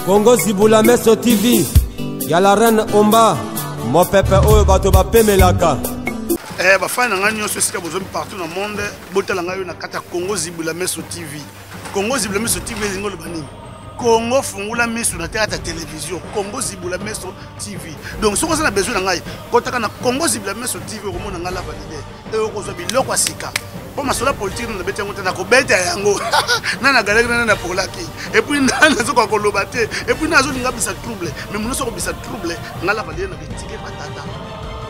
Congo Zibula Meso TV ya la reine Omba mopepe oyo bato bapemelaka. Eh, bafani na ngai nyonso esika bozomi partout na monde, botala ngai oyo na kati ya Congo Zibula Meso TV. Congo Zibula Meso TV elingi oloba nini? Congo fungula miso na théâtre ya télévision, Congo Zibula Meso TV. Donc soki oza na besoin na ngai, kotaka na Congo Zibula Meso TV, okomona ngai la valide e okozwa biloko ya sika. Mpo masolo ya politike nano nabeti yango te, nakobeta yango nani agalaki, nani napolaki, epuis nani azokoka koloba te, epuis nani azolinga bisa trouble. Mais mono soki obisa trouble, ngai la valide naketike batata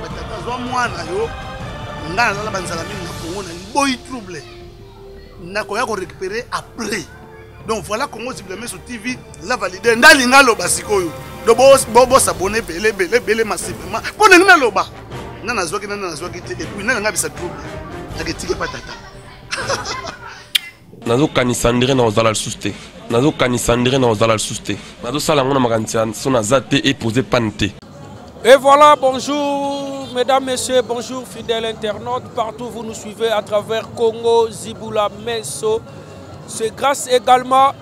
batata, zwa mwana yo, ngai nazala banzala mingi na Congo, naliboyi trouble, nakoya korécupérer après. Donc voilà Congo Zibula Meso TV, la valide ndalinga aloba sikoyo. Donc bosabone ebele ebele ebele massivement mpo ndenge naloba nga nazwaki nani nazwaki te, epuis nani nga bisa trouble naketike pa tata. Nazokanisa ndire na kozala lisusu te, nazokanisa ndire na kozala lisusu te, nazosala yango na makanisi ya so naza te epose pane te. Et voilà, bonjour mesdames, messieurs, bonjour fidèles internautes, partout vous nous suivez à travers Congo Zibula Meso. C'est grâce également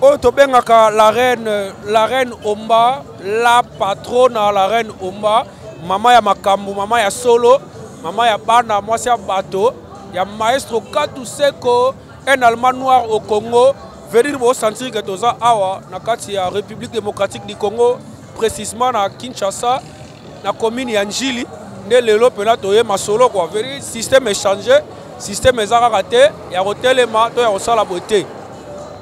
oyo tobengaka la reine, la reine Omba, la patronne la reine Omba, mama ya makambo, mama ya solo, mama ya bana, mwasi ya bato, ya maestro Katu Seko, un Allemand noir au Congo. Venir vous sentir que toza awa na kati ya République démocratique du Congo, précisément na Kinshasa, na commune ya Njili, nde lelo mpena toye masolo quoi. Venir système échangé, système eza kaka te ya kotelema to ya kosala boye te.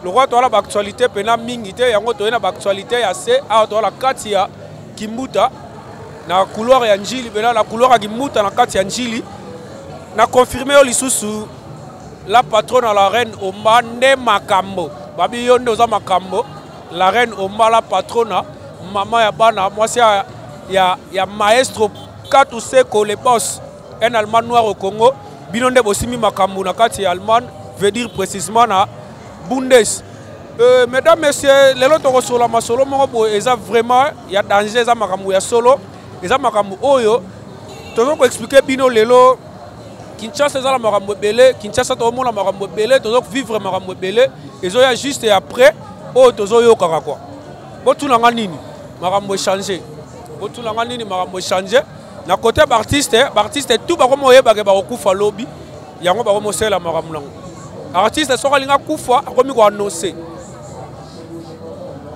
Lokwa toala ba actualité mpena mingi te, yango toye na ba actualité ya se awa toala kati ya Kimbuta na couloir ya Njili, mpena na couloir ya Kimbuta na kati ya Njili. Na confirmer yo lisusu la patronne la reine Omba nde makambo babi yo nde oza makambo. La reine Omba la patrona, mama ya bana, mwasi ya maestro Katu Seko le boss, un Allemand noir au Congo. Bino nde bosimi makambo na kati ya Allemagne, veut dire précisément na Bundes. Mesdames, messieurs, lelo tokosola masolo moko boye eza vraiment ya danger, eza makambo ya solo, eza makambo oyo tozo ko expliquer bino lelo. Kinshasa eza na makambo ebele, Kinshasa tozomona makambo ebele, tozo vivre makambo ebele, ezoya juste après oyo tozoyokaka quoi. Botuna nga nini makambo échanger, botuna nga nini makambo échanger na côté ba artiste, ba artiste tout bakomo oyebake bakokufa lobi, yango bakomosela makambo nango. Artiste soki alinga kufa akomi ko annoncer.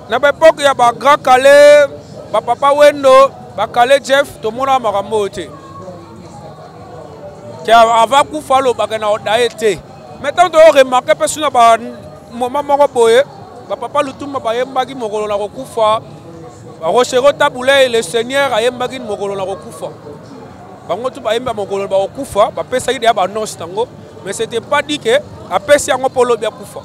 Na ba époque ya ba grand Kallé, ba papa Wendo, ba Kallé Jeff, tomona makambo oyo te. Ke avant kufa alobaka na odaye te. Mais tant to remarquer pe suna ba moment moko boye, ba papa Lutumba bayembaki mokolo na kokufa. Ba Rochero Taboulay le Seigneur ayembaki mokolo na kokufa. Bango tu bayemba mokolo ba kokufa, ba pesaki deja ba annonce nango, mais c'était pas dit que apesi yango po lobi akufa.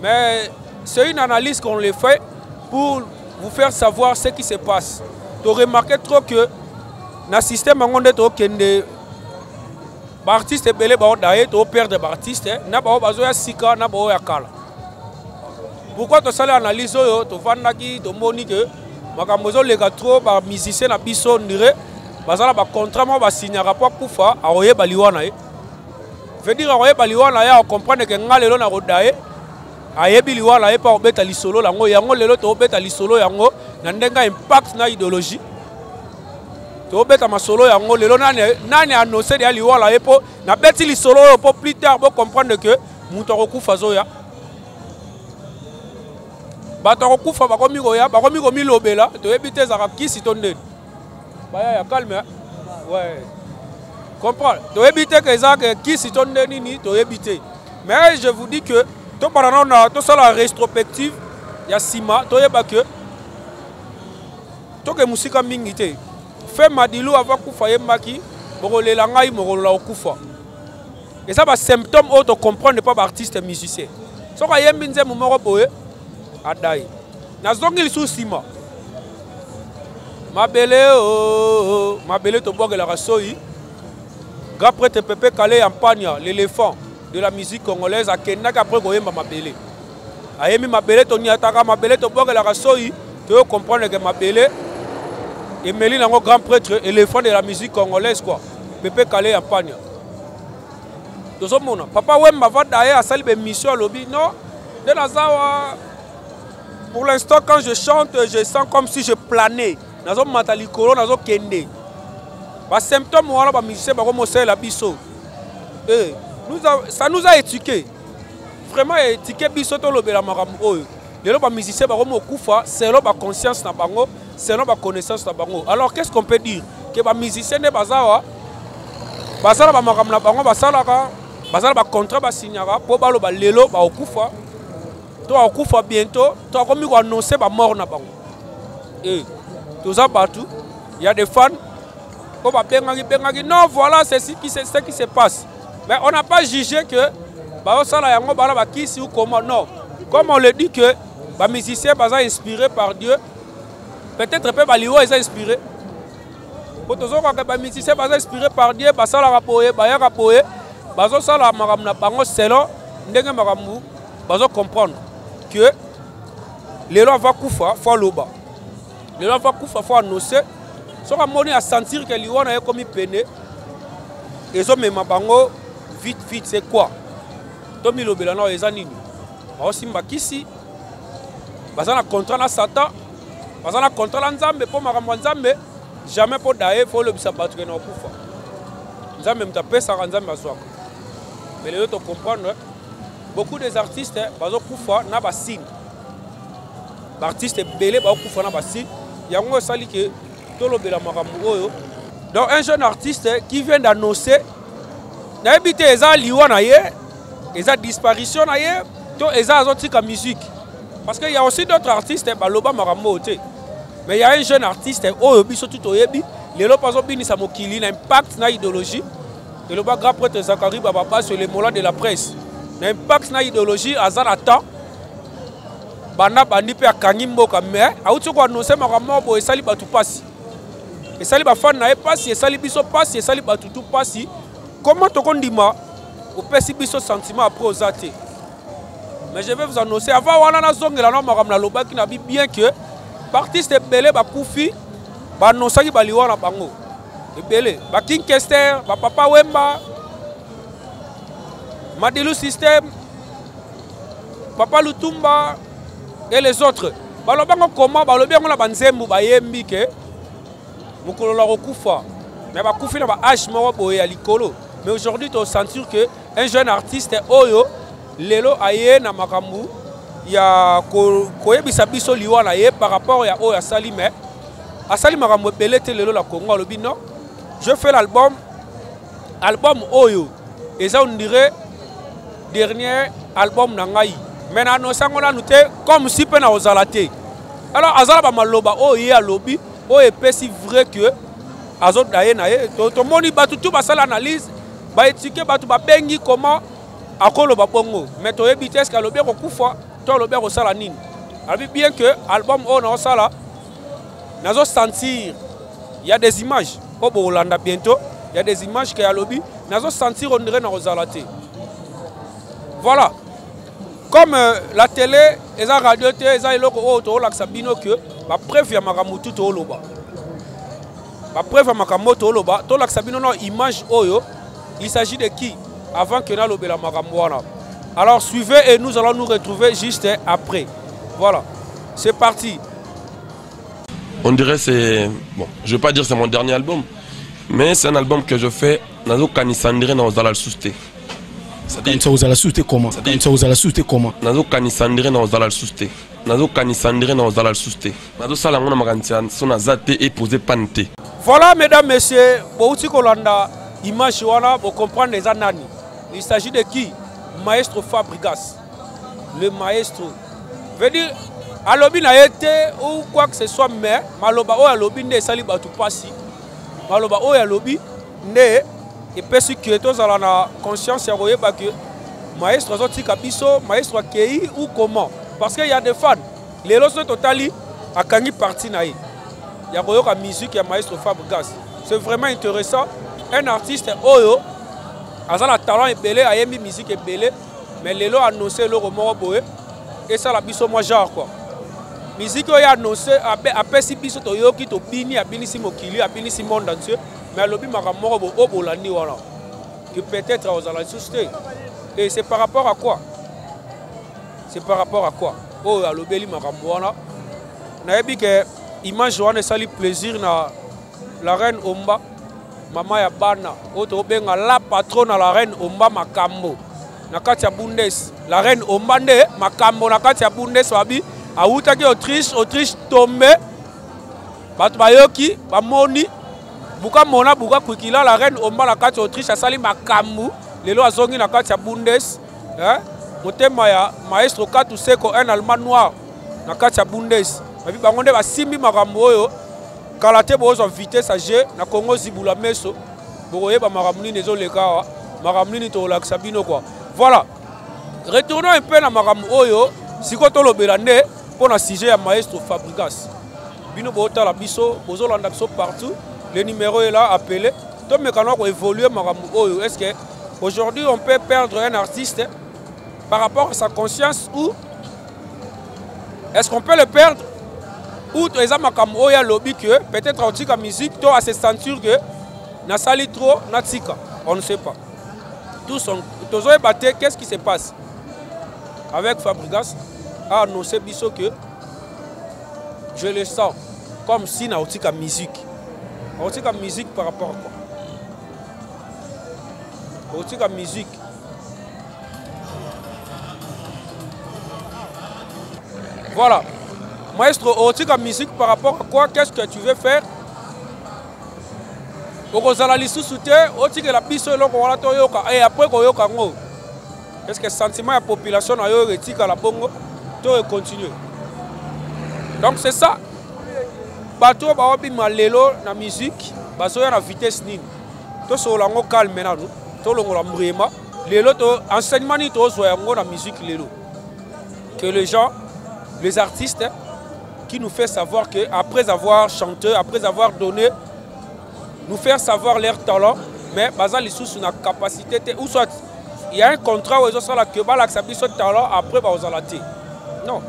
Mais c'est une analyse qu'on le fait pour vous faire savoir ce qui se passe. To remarquer trop que na système yango nde tokende ba artiste ebele baoda ye, to perdre ba artiste na bao bazoya sika na bao ya kala. Pourquoi tosali analyse oyo? Tovandaki tomoni que makambo ezoleka trop, ba musicien na biso ndire baza na ba contrat moko basignaka po akufa akoyeba liwa na ye. Veut dire akoyeba liwa na ye, akokomprendre que nga lelo nakoda ye, ayebi liwa na ye mpo akobeta lisolo yango. Yango lelo tobeta lisolo yango na ndenge ya impact na idéologie. Tobeta masolo yango lelo nani, nani annonce ya liwa na ye mpo nabeti lisolo oyo mpo plus tard bo comprendre que moto akokufa azoya. Bato akokufa bakomi koya, bakomi komilobela, toyebi te ezalaka kisi to ndeni. Baya ya calme, ouais. Comprendre? Toyebi te que ezalaka kisi to nde nini, toyebi te. Mais je vous dis que tobanda nano na tosala rétrospective ya nsima, toyeba que toke mosika mingi te. Fe Madilu avant kufa yembaki bokolela ngai mokolo na kokufa. Eza ba symptômes oyo to comprendre pas ba artiste musicien. Soki ayembi nzembo moko boye adai. Nazongi lisusu nsima. Mabele oh, mabele tobwakelaka soyi. Grand prêtre Pepe Kallé ya Mpania, l'éléphant de la musique congolaise, akendaki après koyemba mabele. Ayembi mabele toniataka, mabele tobwakelaka soyi, toyo comprendre que mabele emeli nango grand prêtre éléphant de la musique congolaise quoi. Pepe Kallé ya Mpania. Tozomona Papa Wemba va daye asali ba émission alobi non nde naza wa Pour l'instant, quand je chante, je sens comme si je planais. Nazomata likolo, nazokende. Basymptôme wana, bamusicien bakomosalela biso. Eh, ça nous a éduqué, vraiment éduqué biso. Tolobela makambo oyo. Lelo bamusicien bakomokufa selon baconscience na bango, selon baconnaissance na bango. Alors, qu'est ce qu'on peut dire? Que bamusicien nde baza wa, basala bamakambo na bango, basalaka, bazala bacontrat, basignaka mpo baloba lelo bakokufa to akokufa bientôt, to akomi koannonce bamort na bango. E toza bato ya des fans oyo babengaki bengaki: non, voilà, c'est ce qui se passe. Mais on n'a pas jugé que bazosala yango bana bakisi ou comment. Non, comme on le dit que bamusicien baza inspiré par Dieu, peut-être mpe baliwa eza inspiré, po tozokaka bamusicien baza inspiré par Dieu, basalaka boye, bayaka boye, bazosala makambo na bango selon ndenge makambo bazocomprendre que lelo ava kufa, fo aloba lelo ava kufa, fo annonce. Soki amoni, asentir ke liwa na ye ekomi pene, ezomema bango vite vite. C'est quoi? Tomilobela na oyo eza nini? Baosimba kisi, baza na contrat na Satan, baza na contrat na Nzambe, mpo makambo ya Nzambe jamais mpo daye fo olobisa bato ke na okufa. Nzambe moto apesaka, Nzambe azwaka. Mais lelo tocomprendre, beaucoup des artistes bazokufa na basigne. Baartiste ebele bazokufa na basigne. Yango esali ke tolobela makambo oyo. Donc un jeune artiste qui vient d'annoncer, nayebi te eza liwa na ye, eza disparition na ye, to eza azotika musique, parce que y a aussi d'autres artistes baloba makambo oyo te. Mais y a un jeune artiste oyo biso tu toyebi lelo mpo azobinisa mokili na impact na idéologie. Eloba grand prêtre Zakari Bababaswe, le mola de la presse, na impact na idéologie. Aza na temps banda bandi mpe akangi mboka, mais auti koannonce makambo moko boye, esali bato mpasi, esali bafani na ye mpasi, esali biso mpasi, esali bato tu mpasi. Comment tokondima opesi biso sentiment après oza te? Mais je vais vous annoncer avant wana, nazongela na makambo nalobaki na bi bien que baartiste ebele bakufi, baannonsaki baliwa na bango ebele: baKing Kester, baPapa Wemba, Madilu System, Papa Lutumba et les autres. Balobango comment? Balobi yango na banzembo, bayembi ke mokolo na kokufa, mais bakufi na baage moko boye ya likolo. Mais aujourd'hui tosentir que un jeune artiste oyo lelo aye na makambo ya koyebisa biso liwa na ye par rapport ya oyo asali, mais asali makambo ebele te lelo na Congo. Alobi: non, je fais l'album, album oyo eza on dirait dernier album na ngai, mais na annonce yango nanu te, comme si mpe na kozala te. Alors aza na bamaloba oyo ye alobi, oyo epesi vrai que azoda ye na ye. Tomoni bato tu basala analyse, baétike, bato babengi comment akoloba bongo, mais toyebi te est-ce alobi akokufa to alobi akosala nini. Alobi bien que album oyo naosala, nazosentir, il y a des images oyo bokolanda bientôt, il y a des images ke alobi nazosentir on dirait na kozala te. Voilà, comme la télé eza radio te, eza eloko oyo toolakisa bino ke bapreuve ya makambo tu tooloba, bapreuve ya makambo oyo tooloba, tolakisa bino na image oyo. Il s'agit de qui? Avant que nalobela makambo wana, alors suivez et nous allons nous retrouver juste après. Voilà, c'est parti. On dirait, c'est bon, je vais pas dire c'est mon dernier album, mais c'est un album que je fais nazokanisa on dirait na ozala lisusu te. Kanisa ozala susu te comment? Kanisa ozala susu te comment? Nazokanisa on dirait na ozala lisusu te, nazokanisa on dirait na ozala lisusu te, nazosala yango na makanisi ya so naza te, epose panne te. Voilà, mesdames, messieurs, bouti kolanda image wana, bocomprendre eza nani. Il s'agit de qui? Maestro Fabrigas, le maestro. Veut dire alobi na ye te ou quoi que ce soit, mais maloba oyo alobi nde esali bato mpasi. Maloba oyo alobi nde epesi ke tozala na conscience ya koyeba ke maestro azotika biso, maestro akei ou comment, parce que y a des fans lelo soki totali, akangi parti na ye ya koyoka musique ya maestro Fabrigas. C'est vraiment intéressant. Un artiste oyo aza na talent ebele, ayembi musique ebele, mais lelo annonce eloko moko boye esala biso mwa genre quoi. Musique oyo annonce, apesi biso, toyoki, tobini, abinisi mokili, abinisi monde entier, mais alobi makambo moko boye oyo bolandi wana que peut-être akozala lisusu te. Et c'est par rapport à quoi? C'est par rapport à quoi? Oyo alobeli makambo wana. Nayebi ke image wana esali plaisir na la reine Omba, mama ya bana oyo tokobenga la patronne la reine Omba Makambo na kati ya Bundes. La reine Omba nde makambo na kati ya Bundes babi awutaki Autriche, Autriche tombe bato bayoki bamoni buka mona buka kwikila la reine Omba na kati ya Autriche asali makambo lelo azongi na kati ya Bundes eh? Motema ya maestro Katu Seko un allemand noir na kati ya Bundes babi bango nde basimbi makambo oyo kala te bozwa vitesse ya jeu na Congo zibula meso bokoyeba makambo nini ezoleka awa makambo nini tokolakisa bino quoi. Voilà, retournons un peu na makambo oyo sikoyo tolobela nde mpo na sujet ya maestro Fabregas. Bino botala biso bozolanda biso partout, le numéro est là, appelez tomekana koévoluer makambo oyo. Est-ce que aujourd'hui on peut perdre un artiste par rapport à sa conscience ou est-ce qu'on peut le perdre ou eza makambo oyo alobi que peut-être aotika musique to ase sentir que nasali trop natika, on ne sait pas. Tous tozoyeba te qu'est-ce qui se passe avec Fabregas. A annoncé biso que je le sens comme si naotika musique. Naotika musique par rapport à quoi? Naotika musique. Voilà. Maestro, otika musique par rapport à quoi? Qu'est-ce que tu veux faire? Okozala lisusu te, otikela biso eloko wana toyoka. Et après koyoka ngo, est-ce que sentiment ya population na yo etikala bongo to e continuer? Donc c'est ça. Bato baobima lelo na musique, bazoya na vitesse nini? Tosolola yango calme nanu, tolongola mbrema. Lelo to enseignement nini tozwa yango na musique lelo? Que les gens, les artistes qui nous fait savoir que après avoir chanté, après avoir donné, nous faire savoir leur talent, mais baza lisusu na capacité te, ou soit il y a un contrat où ils ont la que balakisa biso talent après bazala te. Non.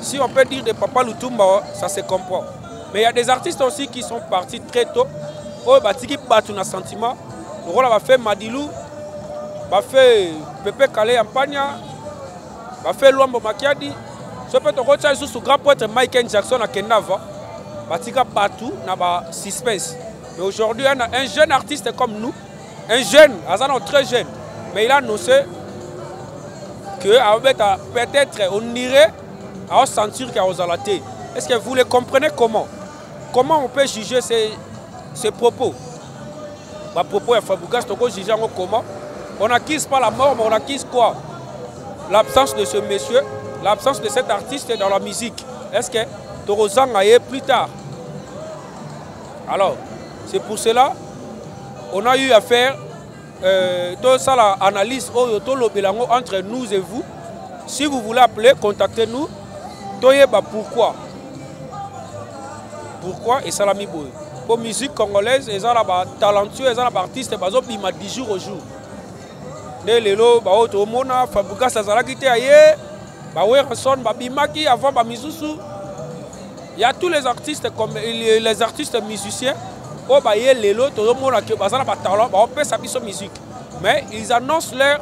Si on peut dire de Papa Lutumba, ça se comprend. Mais il y a des artistes aussi qui sont partis très tôt. Oh, batiki batu na sentiment. Rola va faire Madilou, va faire Pepe Kallé Ampagna, va faire Luambo Makiadi. Ce peut être autre chose sous grand prêtre Michael Jackson à Kendava. Batika batu na ba suspense. Mais aujourd'hui, un jeune artiste comme nous, un jeune, azana très jeune, mais il a annoncé que peut-être on irait à sentir qu'il y a aux alatés. Est-ce que vous les comprenez comment? Comment on peut juger ces propos? Ba propos ya Fabregas, toko juger yango comment? On n'accuse pas la mort, mais on accuse quoi? L'absence de ce monsieur, l'absence de cet artiste dans la musique. Est-ce que tokozanga ye plus tard? Alors, c'est pour cela on a eu à faire tout ça, la analyse oyo tolobela yango entre nous et vous. Si vous voulez appeler, contactez-nous. Toyeba pourquoi? Pourquoi et salami boy? Pour musique congolaise, ils ont ba talentueux, ils ont ba artiste, bazo bima 10 jours au jour. Nde lelo ba oto mona Fabregas azalaki te aye, ba Werrason ba bimaki avant ba misusu. Il y a tous les artistes comme les artistes musiciens oyo ba ye lelo tozo mona que bazala ba talent, ba opesa biso musique. Mais ils annoncent leur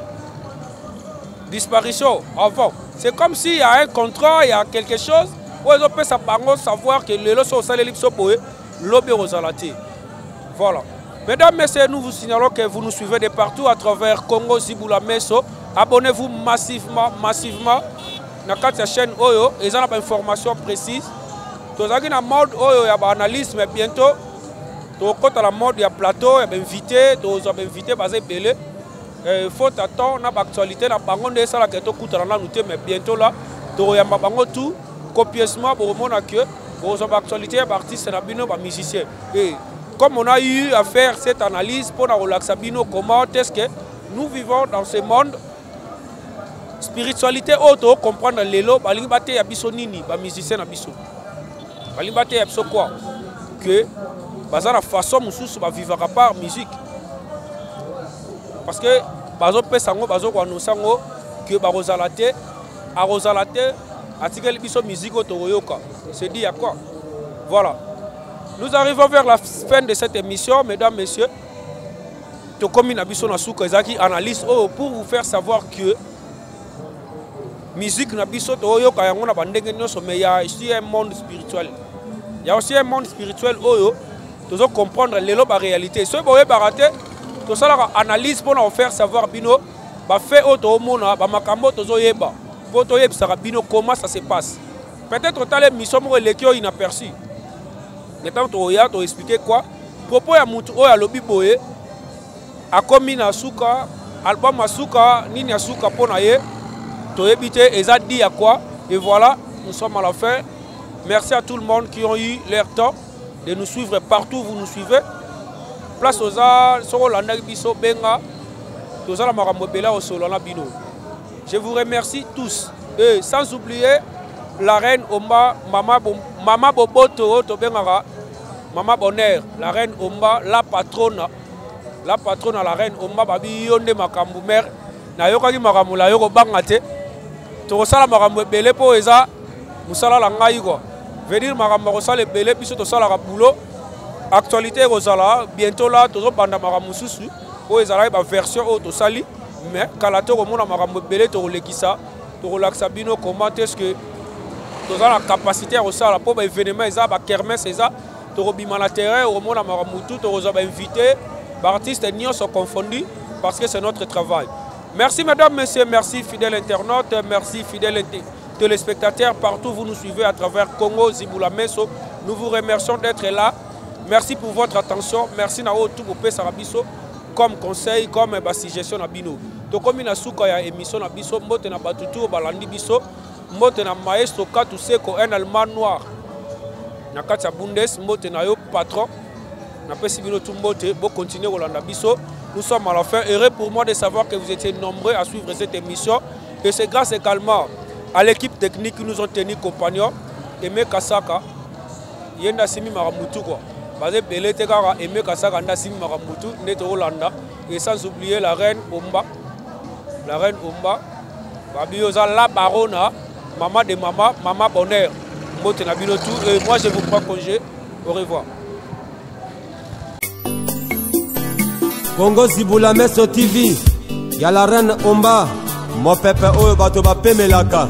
disparition avant. C'est comme s'il y a un contrat, il y a quelque chose où ils ont fait ça bango savoir que lelo so saleli biso boye lobi ozala te. Voilà. Mesdames, Messieurs, nous vous signalons que vous nous suivez de partout à travers Congo Zibula Meso. Abonnez-vous massivement, massivement. Na kati ya chaîne oyo, ils ont une information précise. Tozalaki na mode oyo ya ba analyse, mais bientôt tokota la mode ya plateau ya ba invité, tozwa ba invité baza ebele. Faut attendre na ba actualité na bango nde esalaka tokutana nanu te, mais bientôt là tokoyamba bango tout copieusement bokomona que bozwa ba actualité ya ba artiste na bino ba musicien. Et comme on a eu à faire cette analyse pour relaxer bino comment est-ce que nous vivons dans ce monde spiritualité oyo comprendre lelo balingi bateya biso nini ba musicien na biso balingi bateya biso quoi que baza na façon mosusu bavivaka par musique parce que bazopesa yango bazokoannonce yango que bakozala te akozala te atikeli biso musique oyo tokoyoka. C'est dit à quoi? Voilà, nous arrivons vers la fin de cette émission, mesdames, messieurs. Tokomi na biso na suka ezalaki analyse oyo pour vous faire savoir que Musique na biso toyoka yango na bandenge nyonso, mais ya aussi un monde spirituel. Ya aussi un monde spirituel oyo tozo comprendre lelo ba réalité. Soki boyebaka te, tosalaka analyse mpona kofaire savoir bino bafaits oyo toomona, bamakambo oyo tozoyeba, mpo toyebisaka bino comment ça se passe. Peut-être otala émission moko eleki oyo inaperçu, mais ntango tokoya toexpliquer quoi propos ya mutu oyo alobi boye, akomi na suka album ya suka nini ya suka mpo na ye, toyebi te eza di ya quoi. Et voilà, nous sommes à la fin. Merci à tout le monde qui ont eu leur temps de nous suivre partout où vous nous suivez. Place oza, soki olandaki biso, benga, tozala makambo ebele osolo na bino. Je vous remercie tous et sans oublier la reine Omba, mama, mama Boboto oyo tobengaka mama Bonheur, la reine Omba, la patronne, la patronne, la reine Omba. Babi yo nde makambo mare, nayokaki makambo la yo, kobanga te, tokosala makambo ebele mpo eza mosala na ngai quoi. Veut dire makambo ya kosala ebele, biso tosalaka boulot. Actualité ekozala bientôt là, tozobanda makambo mosusu oyo ezalaki baversion oyo tosali, mais kala te komona makambo ebele tokolekisa, tokolakisa bino comment est ce que toza na capacité ya kosala, mpo baévénement eza, bakermesse eza, tokobima na terrain, okomona makambo tu, tokozwa bainvité, baartiste nyonso confondu, parce que c'est notre travail. Merci mesdames, messieurs, merci fidèles internautes, merci fidèles téléspectateurs partout vous nous suivez à travers Congo Zibula Meso. Nous vous remercions d'être là. Merci pour votre attention. Merci na oyo tout bopesaka biso comme conseil, comme basuggestion na bino. Tokomi na suka ya émission na biso. Mbote na bato tu oyo balandi biso. Mbote na maestro Katu Seko, un Allemand noir na kati ya Bundes. Mbote na yo patron, napesi bino tu mbote, bocontinue kolanda biso. Nous sommes à la fin. Heureux pour moi de savoir que vous étiez nombreux à suivre cette émission et c'est grâce également à l'équipe technique qui nous ont tenu compagnon. Aimé Kasaka, ye nde asimi makambo tu quoi, baza ebele te, kaka Aimé Kasaka nde asimi makambo tu nde tokolanda. Et sans oublier la reine Omba, la reine Omba, babi oza la barona, mama de mama, mama Bonheur, mbote na bino tout. Et moi, je vous prends congé. Au revoir. Kongo Zibula Meso TV ya la reine Omba, mopepe oyo bato bapemelaka.